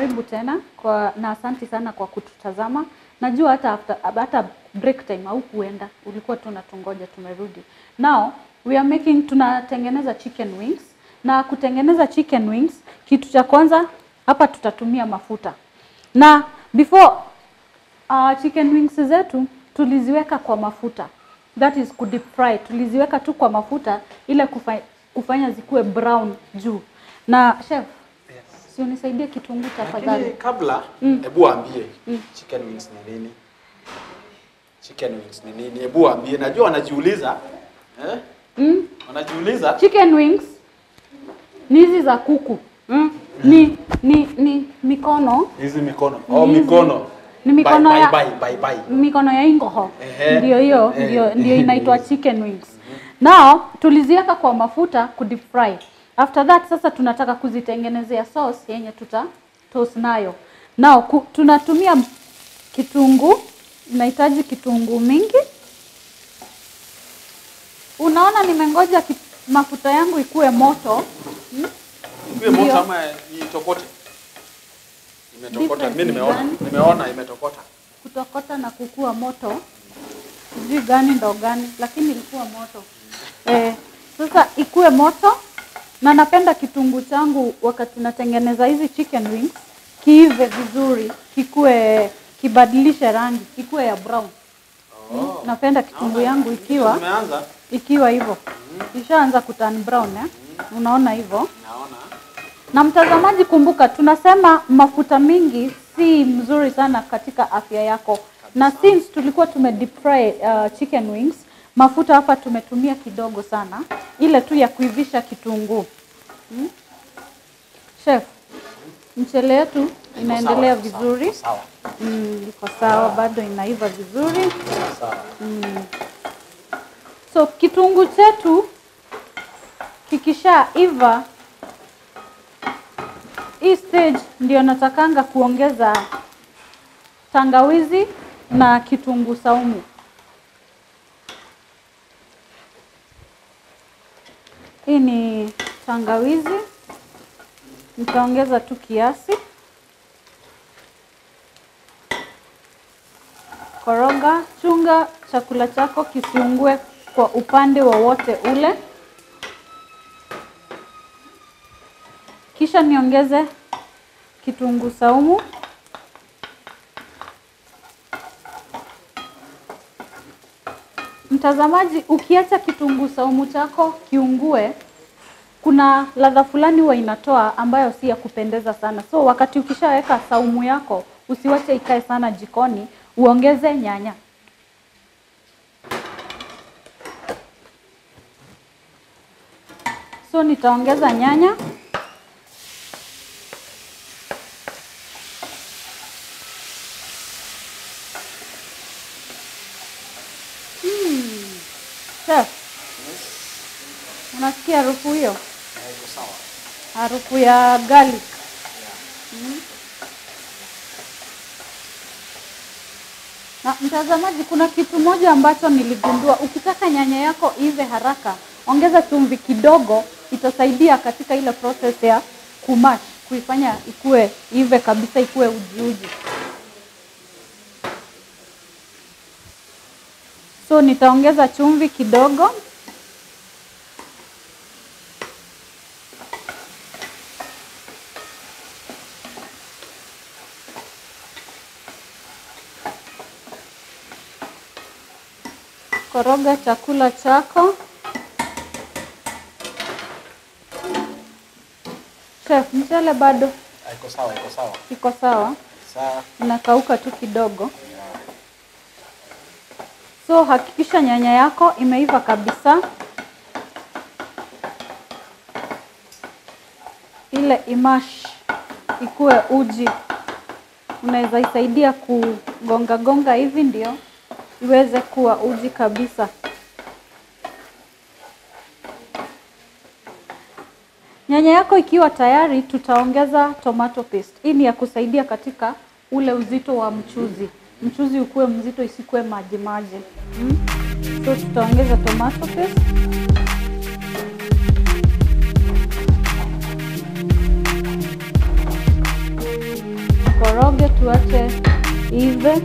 Karibu tena kwa, na asanti sana kwa kututazama. Najua hata after, hata break time au kuenda ulikuwa tunatungoja, tumerudi. Now we are making, tunatengeneza chicken wings. Na kutengeneza chicken wings, kitu cha kwanza hapa tutatumia mafuta. Na before chicken wings zetu tuliziweka kwa mafuta. That is ku deep fry. Tuliziweka tu kwa mafuta ile kufanya zikuwe brown juu. Na chef, si unisaidie kitunguu tafadhali. Lakini kabla, hebu ambie chicken wings ni nini? Chicken wings ni nini? Hebu ambie, najua wanajiuliza. Eh? Wanajiuliza. Chicken wings ni hizi za kuku. Ni mikono. Hizi mikono. Oh, mikono. Ni mikono bye, ya bye, bye, bye. Mikono ya ingoho. Ndio hiyo, ndio inaitwa chicken wings. Now tuliziweka kwa mafuta ku deep fry. After that sasa tunataka kuzitengenezea sauce yenye tuta toast nayo. Now tunatumia kitunguu, nahitaji kitunguu mingi. Unaona nimengoja mafuta yangu ikue moto. Ikue moto ama itokote? Imetokota. Mimi nimeona. Nimeona imetokota. Kutokota na kukua moto. Sijui gani ndo gani, lakini ilikuwa moto. Sasa ikue moto. Na napenda kitunguu changu wakati natengeneza hizi chicken wings kiive vizuri, kikue, kibadilishe rangi, kikue ya brown. Oh. Napenda kitunguu yangu ikiwa ikiwa hivyo. Ishaanza kuturn brown, eh? Unaona hivyo? Naona. Na mtazamaji, kumbuka tunasema mafuta mingi si mzuri sana katika afya yako. Kabisa. Na since tulikuwa tume deep fry chicken wings, mafuta hapa tumetumia kidogo sana, ile tu ya kuivisha kitunguu. Chef, mchele yetu inaendelea vizuri. Sawa. Iko sawa, bado inaiva vizuri. Sawa. So kitunguu chetu kikishaiva, hii stage ndio natakanga kuongeza tangawizi na kitunguu saumu. Hii ni tangawizi, nitaongeza tu kiasi. Koroga, chunga chakula chako kisiungue kwa upande wowote ule. Kisha niongeze kitunguu saumu. Mtazamaji, ukiacha kitunguu saumu chako kiungue, kuna ladha fulani huwa inatoa ambayo si ya kupendeza sana. So wakati ukishaweka saumu yako, usiwache ikae sana jikoni, uongeze nyanya. So nitaongeza nyanya. Chef, unasikia harufu hiyo? Iko sawa. Harufu ya garlic. Na mtazamaji, kuna kitu moja ambacho niligundua. Ukitaka nyanya yako ive haraka, ongeza chumvi kidogo, itasaidia katika ile process ya kumash, kuifanya ikue ive kabisa, ikue uji uji. So nitaongeza chumvi kidogo. Koroga chakula chako. Chef, mchele bado iko sawa, iko sawa. Iko sawa. Sawa. Inakauka tu kidogo. So hakikisha nyanya yako imeiva kabisa. Ile imash ikue uji. Unaweza isaidia kugonga gonga hivi ndio iweze kuwa uji kabisa. Nyanya yako ikiwa tayari, tutaongeza tomato paste. Hii ni ya kusaidia katika ule uzito wa mchuzi. Mchuzi ukue mzito, isikue maji maji. So tutaongeza tomato paste. Tukoroge tuache ive.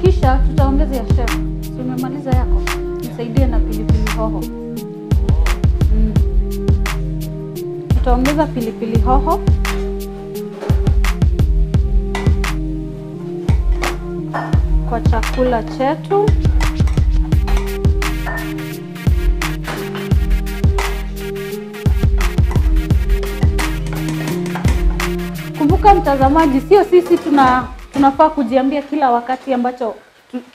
Kisha tutaongeza chef. Si umemaliza yako? Nisaidie na pilipili hoho. Tutaongeza pilipili hoho. Kwa chakula chetu. Kumbuka mtazamaji, sio sisi tunafaa kujiambia kila wakati ambacho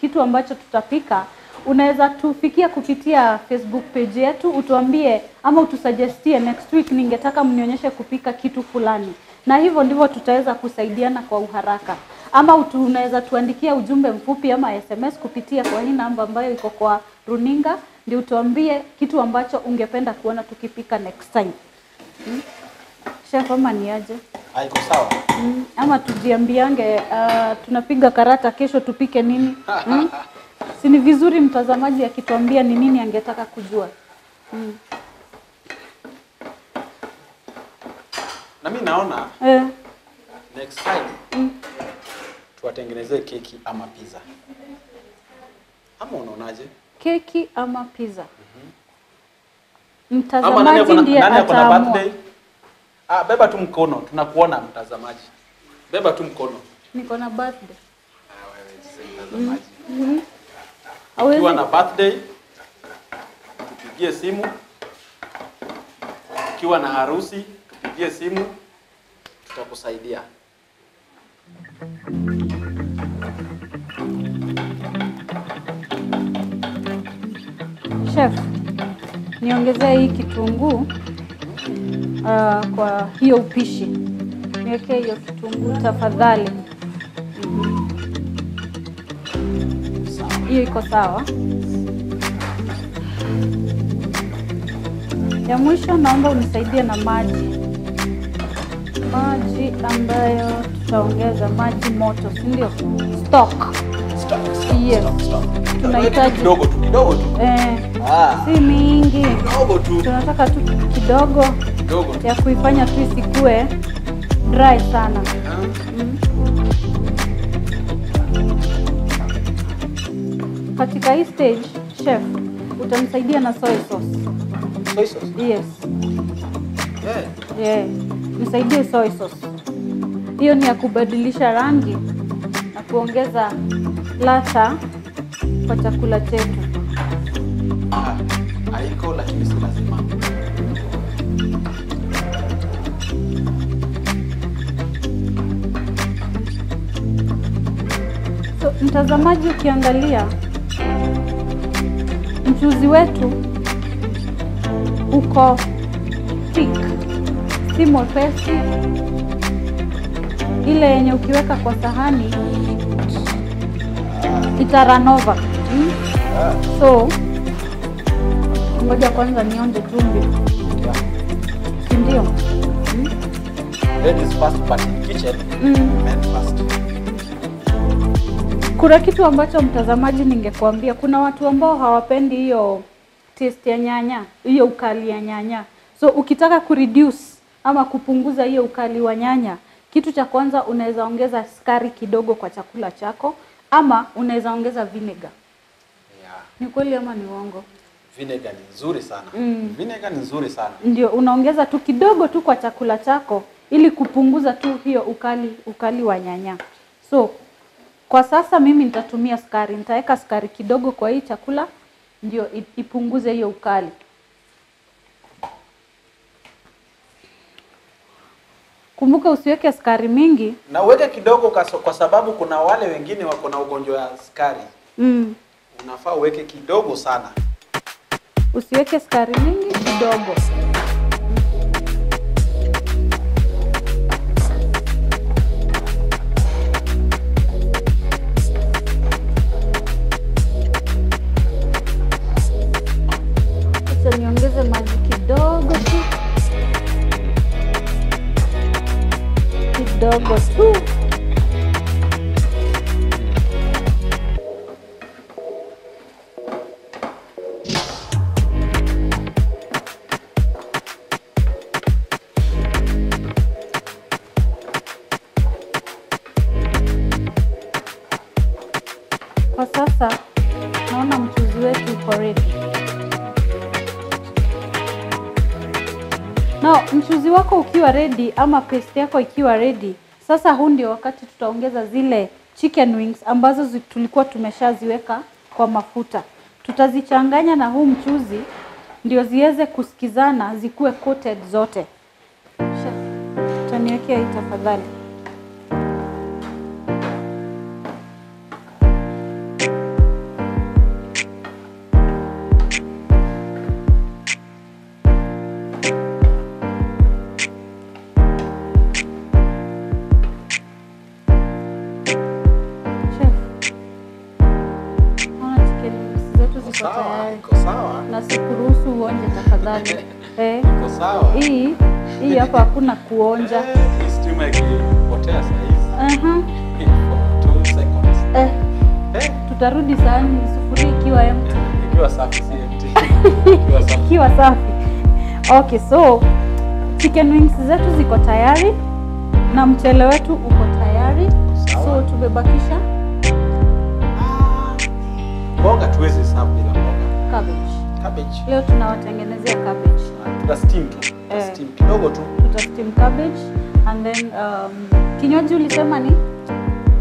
kitu ambacho tutapika. Unaweza tufikia kupitia Facebook page yetu, utuambie ama utusuggestie next week ningetaka mnionyeshe kupika kitu fulani. Na hivyo ndivyo tutaweza kusaidiana kwa uharaka. Ama unaweza tuandikia ujumbe mfupi ama SMS kupitia kwa hii namba ambayo iko kwa runinga, ndio utuambie kitu ambacho ungependa kuona tukipika next time. Chef, ama ni aje? Haiko sawa. Ama tujiambiange tunapiga karata kesho tupike nini? Si ni vizuri mtazamaji akituambia ni nini angetaka kujua. Na mimi naona next time tuwatengenezee keki ama pizza. Ama unaonaje? Keki ama pizza. Mtazamaji ndiye ataamua. Ah, beba tu mkono, tunakuona mtazamaji. Beba tu mkono. Niko na birthday. Ah, wewe si mtazamaji. Ukiwa na birthday, tupigie simu. Ukiwa na harusi, tupigie simu. Tutakusaidia. Chef, niongezee hii kitunguu kwa hiyo upishi. Niweke hiyo kitunguu tafadhali. Hiyo iko sawa. Ya mwisho naomba unisaidie na maji. Maji ambayo tutaongeza maji moto, si ndio? Stock. Stock. Yes. Stock. Tunahitaji kidogo tu, kidogo tu. Si mingi. Kidogo tu. Tunataka tu kidogo. Kidogo ya kuifanya tu isikue dry sana. Katika hii stage, chef, utamsaidia na soy sauce. Soy sauce? Yes. Yeah. Yeah. Nisaidie soy sauce. Hiyo ni ya kubadilisha rangi na kuongeza ladha kwa chakula chetu. Haiko lakini si lazima. So, mtazamaji ukiangalia mchuzi wetu uko thick, si mwepesi, ile yenye ukiweka kwa sahani itaranova. So ngoja kwanza nionje chumvi. Si ndio? Ladies first, but in kitchen, men first. Kuna kitu ambacho mtazamaji ningekuambia, kuna watu ambao hawapendi hiyo taste ya nyanya, hiyo ukali ya nyanya. So ukitaka kureduce ama kupunguza hiyo ukali wa nyanya, kitu cha kwanza unaweza ongeza sukari kidogo kwa chakula chako ama unaweza ongeza vinegar. Yeah. Ni kweli ama ni uongo? Vinegar ni nzuri sana. Vinegar ni nzuri sana. Ndio, unaongeza tu kidogo tu kwa chakula chako ili kupunguza tu hiyo ukali wa nyanya. So kwa sasa mimi nitatumia sukari, nitaweka sukari kidogo kwa hii chakula ndio ipunguze hiyo ukali. Kumbuka usiweke sukari mingi. Na uweke kidogo kwa sababu kuna wale wengine wako na ugonjwa wa sukari. Unafaa uweke kidogo sana. Usiweke sukari mingi, kidogo. Kidogo tu. Kwa sasa naona mchuzi wetu uko ready. Now, mchuzi wako ukiwa ready ama paste yako ikiwa ready, sasa huu ndio wakati tutaongeza zile chicken wings ambazo tulikuwa tumeshaziweka kwa mafuta. Tutazichanganya na huu mchuzi ndio ziweze kusikizana, zikuwe coated zote. Chef, utaniwekea hii tafadhali. Iko sawa. Na sikuruhusu uonje tafadhali. Iko sawa. Hii hapa hakuna kuonja. Hii stima ikipotea saa hizi. For 2 seconds. Tutarudi sahani sufuria ikiwa empty. Ikiwa safi, si empty. Ikiwa safi. Ikiwa safi. Okay, so chicken wings zetu ziko tayari na mchele wetu uko tayari. So tumebakisha mboga. Tuwezi serve bila mboga. Cabbage. Cabbage. Leo tunawatengenezea cabbage. Tuta steam tu. Tuta steam kidogo tu. Tuta steam cabbage and then kinywaji ulisema ni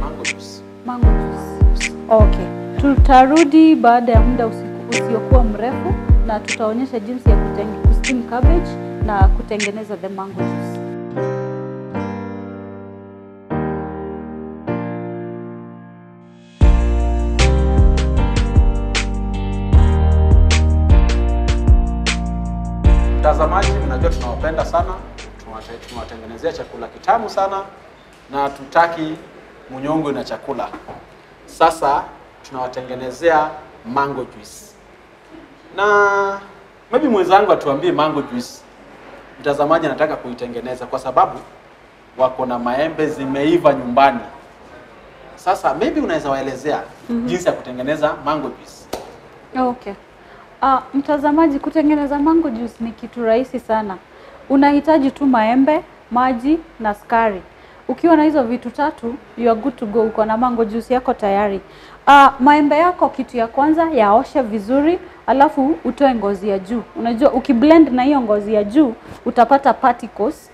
mango juice. Mango juice. Okay. Tutarudi baada ya muda usiokuwa mrefu na tutaonyesha jinsi ya kusteam cabbage na kutengeneza the mango juice. Mtazamaji, mnajua tunawapenda sana, tunawatengenezea chakula kitamu sana na tutaki munyongo na chakula. Sasa tunawatengenezea mango juice. Na maybe mwenzangu atuambie mango juice. Mtazamaji anataka kuitengeneza kwa sababu wako na maembe zimeiva nyumbani. Sasa maybe unaweza waelezea jinsi ya kutengeneza mango juice. Okay. Mtazamaji, kutengeneza mango juice ni kitu rahisi sana. Unahitaji tu maembe, maji na sukari. Ukiwa na hizo vitu tatu, you are good to go. Uko na mango juice yako tayari. Maembe yako kitu ya kwanza yaoshe vizuri, alafu utoe ngozi ya juu. Unajua ukiblend na hiyo ngozi ya juu utapata particles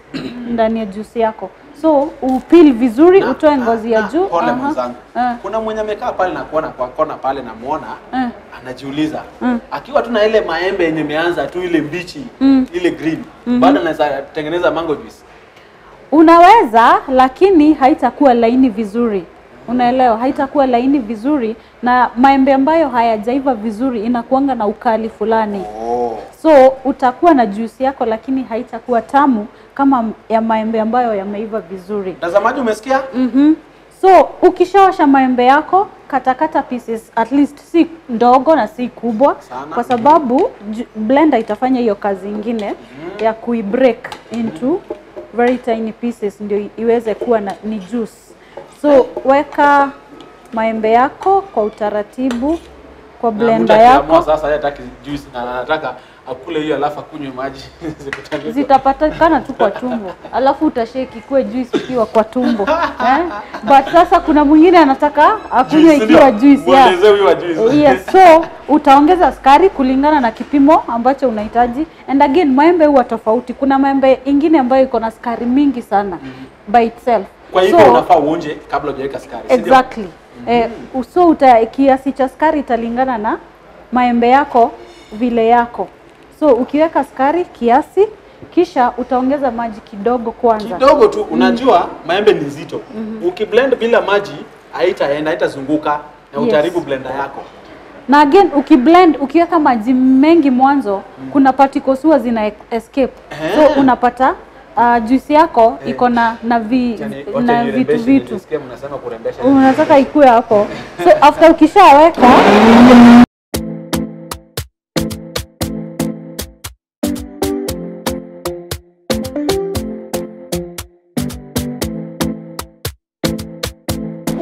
ndani ya juice yako. So upil vizuri, utoe ngozi ya juu. Pole mwenzangu. Kuna mwenye amekaa pale na kuona kwa kona pale na muona anajiuliza. Akiwa tu na ile maembe yenye imeanza tu ile mbichi, ile green, bado anaweza tengeneza mango juice. Unaweza, lakini haitakuwa laini vizuri. Unaelewa, haitakuwa laini vizuri, na maembe ambayo hayajaiva vizuri inakuanga na ukali fulani. So utakuwa na juice yako lakini haitakuwa tamu kama ya maembe ambayo yameiva vizuri. Mtazamaji, umesikia? So ukishaosha maembe yako, katakata pieces at least si ndogo na si kubwa sana, kwa sababu blender itafanya hiyo kazi ingine ya kuibreak into very tiny pieces ndio iweze kuwa na, ni juice. So weka maembe yako kwa utaratibu kwa blender yako. Sasa yeye hataki juice na anataka akule hiyo alafu akunywe maji. Zitapatikana tu kwa tumbo. Alafu utashake ikue juice ikiwa kwa tumbo. But sasa kuna mwingine anataka akunywe ikiwa juice. Muelezee huyo wa juice. Yes, so utaongeza sukari kulingana na kipimo ambacho unahitaji. And again, maembe huwa tofauti. Kuna maembe ingine ambayo iko na sukari mingi sana by itself. Kwa hivyo so, unafaa uonje kabla hujaweka sukari. Exactly. So kiasi cha sukari italingana na maembe yako vile yako. So ukiweka sukari kiasi, kisha utaongeza maji kidogo kwanza. Kidogo tu, unajua maembe ni nzito. Ukiblend bila maji haitaenda, haitazunguka na utaharibu blender yako. Na again ukiblend, ukiweka maji mengi mwanzo, kuna particles huwa zina escape. So unapata juice yako iko na na vitu. Unataka ikue hapo. So after ukishaweka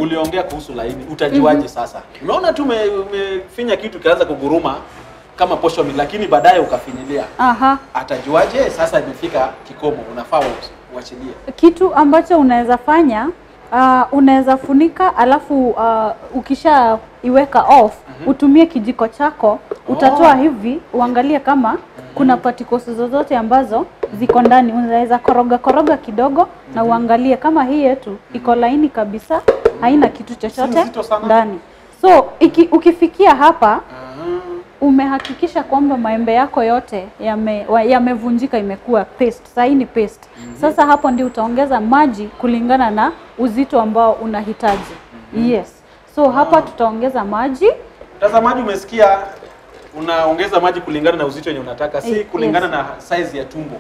Uliongea kuhusu laini, utajuaje sasa? Umeona tu umefinya kitu kaanza kuguruma kama posho mill, lakini baadaye ukafinyilia. Aha. Atajuaje sasa imefika kikomo, unafaa uachilie? Kitu ambacho unaweza fanya, unaweza funika alafu ukisha iweka off, utumie kijiko chako, utatoa hivi uangalie kama kuna particles zozote ambazo ziko ndani. Unaweza koroga koroga kidogo na uangalie kama hii yetu iko laini kabisa, haina kitu chochote ndani. So ukifikia hapa umehakikisha kwamba maembe yako yote yamevunjika, imekuwa paste. Sasa hii ni paste. Sasa hapo ndio utaongeza maji kulingana na uzito ambao unahitaji. Yes. So hapa tutaongeza maji. Mtazamaji, umesikia, unaongeza maji kulingana na uzito wenye unataka, si kulingana na size ya tumbo.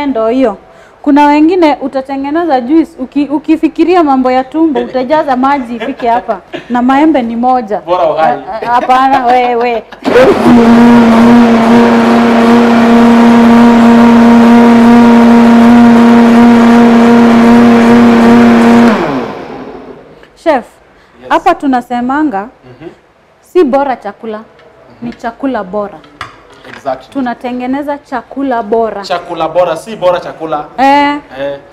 Ndio hiyo. Kuna wengine utatengeneza juice ukifikiria mambo ya tumbo utajaza maji ifike hapa na maembe ni moja. Bora uhai. Hapana wewe. Chef, hapa tunasemanga si bora chakula, ni chakula bora. Exactly. Tunatengeneza chakula bora. Chakula bora, si bora chakula.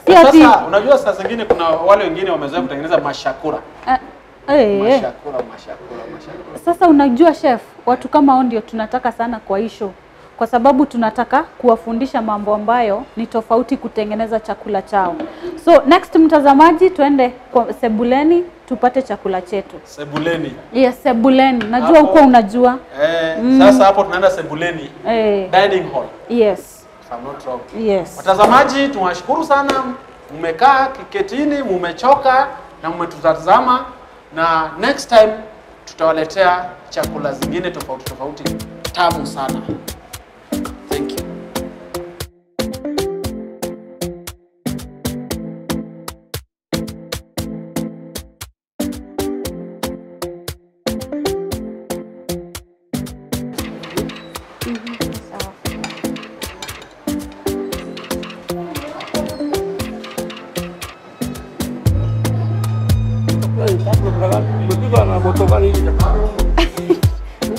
Si sasa unajua saa zingine kuna wale wengine wamezoea kutengeneza mashakura. Mashakura, mashakura, mashakura. Sasa unajua chef, watu kama hao ndio tunataka sana kwa hii show. Kwa sababu tunataka kuwafundisha mambo ambayo ni tofauti kutengeneza chakula chao. So next mtazamaji, tuende kwa sebuleni tupate chakula chetu. Sebuleni. Yes, sebuleni. Najua huko unajua. Sasa hapo tunaenda sebuleni. Dining hall. Yes. If I'm not wrong. Yes. Watazamaji, tunawashukuru sana. Mmekaa kiketini, mmechoka na mmetutazama, na next time tutawaletea chakula zingine tofauti tofauti tamu sana. Thank you.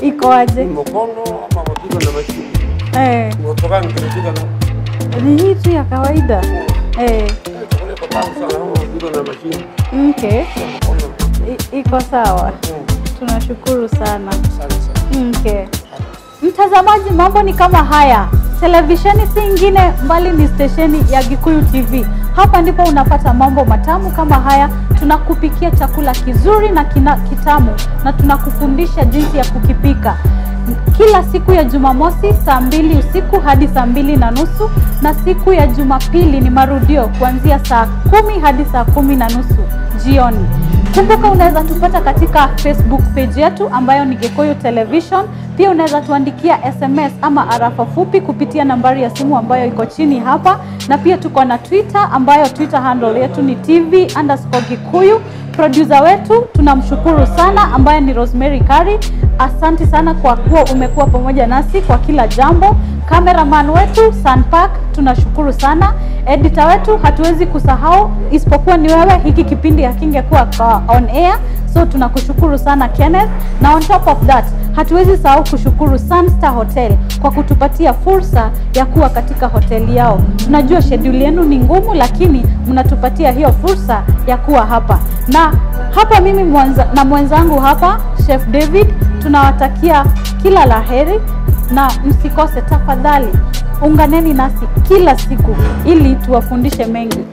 Iko aje? Ni hii tu ya kawaida. Okay. Iko sawa. Tunashukuru sana. Okay. Mtazamaji, mambo ni kama haya. Televisheni si ingine mbali ni stesheni ya Gikuyu TV. Hapa ndipo unapata mambo matamu kama haya. Tunakupikia chakula kizuri na kitamu na tunakufundisha jinsi ya kukipika. Kila siku ya Jumamosi saa 2 usiku hadi saa 2:30, na siku ya Jumapili ni marudio kuanzia saa 10 hadi saa 10:30 jioni. Kumbuka unaweza tupata katika Facebook page yetu ambayo ni Gikuyu Television. Pia unaweza tuandikia SMS ama arafa fupi kupitia nambari ya simu ambayo iko chini hapa. Na pia tuko na Twitter ambayo Twitter handle yetu ni TV_Gikuyu. Producer wetu tunamshukuru sana ambaye ni Rosemary Kari. Asante sana kwa kuwa umekuwa pamoja nasi kwa kila jambo. Cameraman wetu Sanpark tunashukuru sana. Editor wetu hatuwezi kusahau, isipokuwa ni wewe, hiki kipindi hakingekuwa on air. So tunakushukuru sana Kenneth. Na on top of that, hatuwezi sahau kushukuru Sunstar Hotel kwa kutupatia fursa ya kuwa katika hoteli yao. Tunajua schedule yenu ni ngumu, lakini mnatupatia hiyo fursa ya kuwa hapa. Na hapa mimi na mwenzangu hapa Chef David tunawatakia kila laheri, na msikose tafadhali, unganeni nasi kila siku ili tuwafundishe mengi.